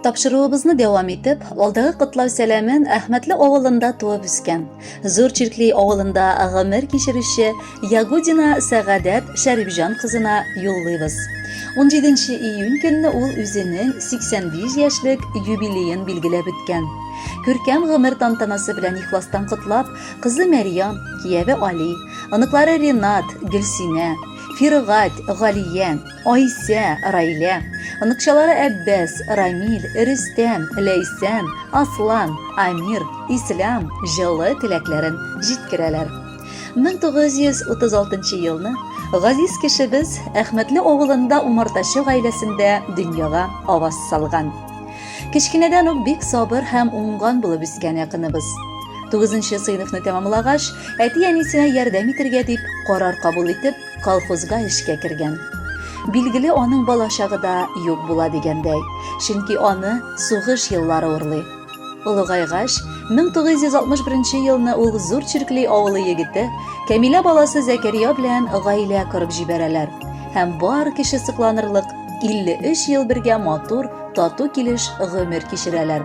Тапшыруыбызны дәвам итеп, алдагы котлау сәламен Әхмәтле авылында туып үскән, Зур Чиркли авылында гомер кичерүче Ягудина Сәгадәт Шәрипҗан кызына юллыйбыз. 17 июнь көнне ул үзенең 85 яшьлек юбилеен билгеләп үткән. Күркәм гомер тантанасы белән ихластан котлап, кызы Мәрьям, кияве Али, оныклары Ренат, Гөлсинә, Фиргать, Галия, Айсә, Раилә, оныкчалары Әббәс, Рамил, Рөстәм, Ләйсән, Аслан, Амир, Ислам җылы теләкләрен җиткерәләр. 1936 елны газиз кешебез Әхмәтле авылында умартачы гаиләсендә дөньяга аваз салган. Кечкенәдән үк бик сабыр һәм уңган булып үскән якыныбыз. 9 сыйныфны тәмамлагач, әти-әнисенә ярдәм итергә дип карар кабул итеп, колхозга эшкә кергән. Билгеле, аның балачагы да юк була дигәндәй, чөнки аны сугыш еллары урлый. Олыгайгач, 1961 елны ул Зур Чиркли авылы егете Кәмилә баласы Зәкәрия белән гаилә корып җибәрәләр һәм бар кеше сокланырлык 53 ел бергә матур, тату килеш гомер кичерәләр.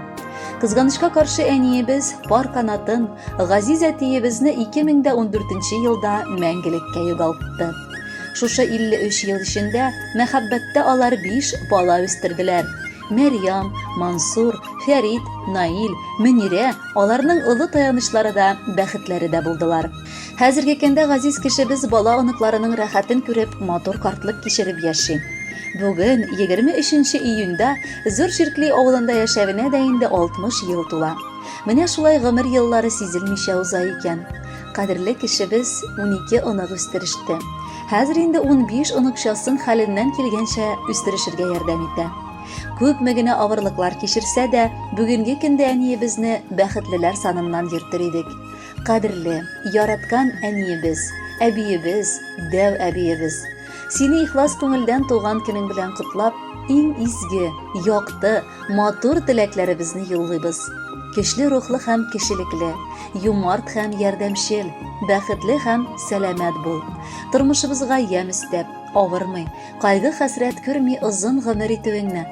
Кызганычка каршы әниебез пар канатын, газиз әтиебезне 2014 елда мәңгелеккә югалтты. Шушы 53 ел эчендә мәхәббәттә алар 5 бала үстерделәр. Мәрьям, Мансур, Фәрит, Наил, Мөнирә аларның олы таянычлары да, бәхетләре дә булдылар. Хәзерге көндә газиз кешебез бала-оныкларының рәхәтен күреп, матур картлык кичереп яши. Бүген, 23 июньдә, Зур Чиркли авылында яшәвенә дә инде 60 ел тула. Менә шулай гомер еллары сизелмичә уза икән. Кадерле кешебез 12 онык үстереште. Хәзер инде 15 оныкчасын хәленнән килгәнчә үстерешергә ярдәм итә. Күпме генә авырлыклар кичерсә дә, бүгенге көндә әниебезне бәхетлеләр саныннан йөртер идек. Кадерле, яраткан әниебез, әбиебез, дәү әбиебез. Сине ихлас күңелдән туган көнең белән котлап, иң изге, якты, матур теләкләребезне юллыйбыз. Көчле рухлы һәм кешелекле, юмарт һәм ярдәмчел, бәхетле һәм сәламәт бул. Тормышыбызга ямь өстәп, авырмый, кайгы-хәсрәт күрми озын гомер итүеңне,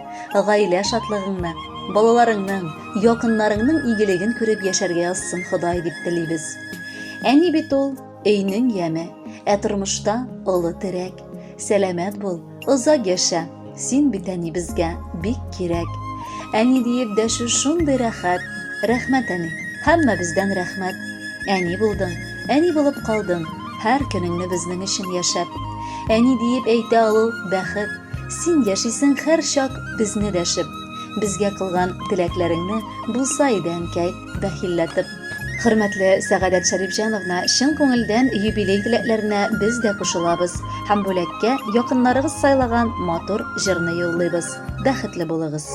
гаилә шатлыгыңны, балаларыңның, якыннарыңның игелеген күреп яшәргә язсын Ходай дип телибез. Әни бит ул өйнең яме, ә тормышта олы терәк. Сәламәт бул, озак яшә, син бит әни безгә бик кирәк. Әни диеп дәшү шундый рәхәт. Рәхмәт, әни, һәммәбездән рәхмәт. Әни булдың, әни булып калдың, һәр көнеңне безнең өчен яшәп. Әни диеп әйтә алу бәхет. Син яшисең һәрчак безне дәшеп. Безгә кылган теләкләреңне булса иде, әнкәй, бәхилләтеп. Хөрмәтле Сәгадәт Шәрипҗановна, чын күңелдән юбилей теләкләренә без дә кушылабыз һәм бүләккә якыннарыгыз сайлаган матур җырны юллыйбыз. Бәхетле булыгыз!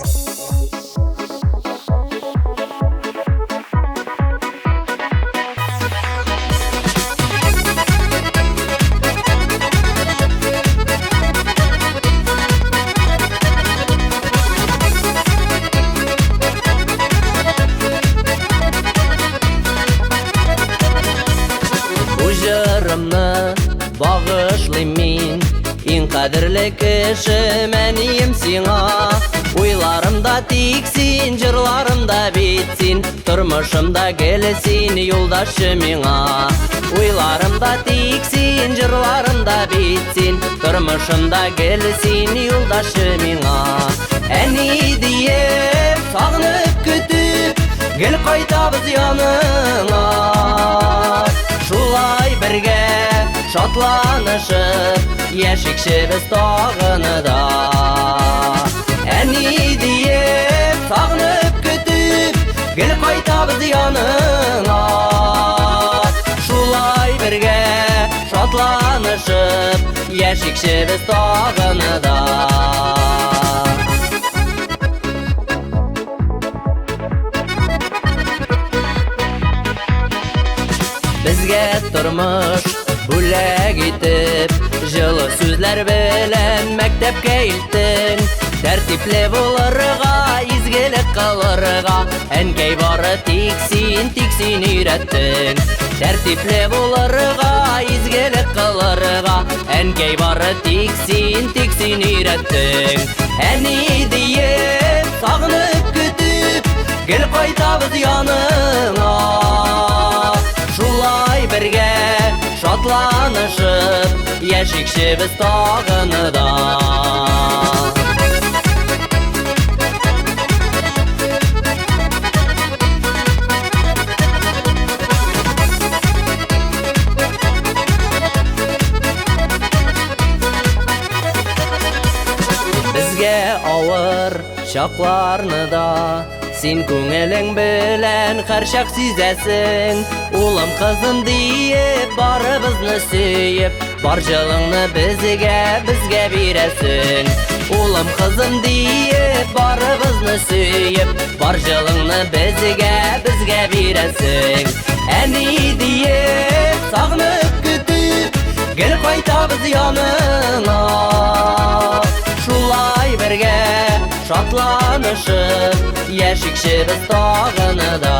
Бу җырымны багышлыйм мин Иң кадерле кешем әнием сиңа Уйларымда тик син, җырларымда бит син Тормышымда гел син, юлдашчы миңа Уйларымда тик син, җырларымда бит син Тормышымда гел син, юлдашчы миңа Әни диеп, сагынып көтеп, гел кайтабыз яныңа. Шулай бергә шатланышып, яшикче без тагын да. Әни диеп, сагынып көтеп, гел кайтабыз яныңа. Шулай бергә шатланышып, Яшикче без тагын да. Безгә тормыш бүләк итеп, җылы сүзләр белән мәктәпкә илттең. Тәртипле булырга, изгелек кылырга, әнкәй бары тик син, тик син өйрәттең. Тәртипле булырга, изгелек кылырга, әнкәй бары тик син, тик син өйрәттең. Әни диеп, сагынып гел кайтабыз яныңа. Шулай бергә шатланышып, яшикче без тагын да. Безгә авыр чакларны да син күңелең белән һәрчак сизәсең. Улым, кызым диеп, барыбызны сөеп, бар җылыңны безгә, безгә бирәсең. Улым, кызым диеп, барыбызны сөеп, бар җылыңны безгә, безгә бирәсең. Әни диеп, сагынып көтеп, гел кайтабыз яныңа. Шулай бергә шатланышып, яшикче без тагын да.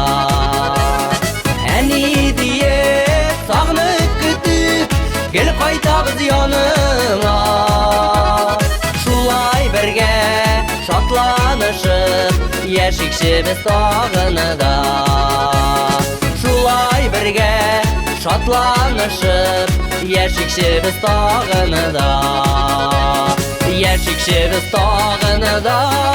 Әни диеп, сагынып көтеп, гел кайтабыз яныңа. Шулай бергә шатланышып, яшикче без тагын да. Шулай бергә шатланышып, яшикче без тагын да. Яшикче без тагын да.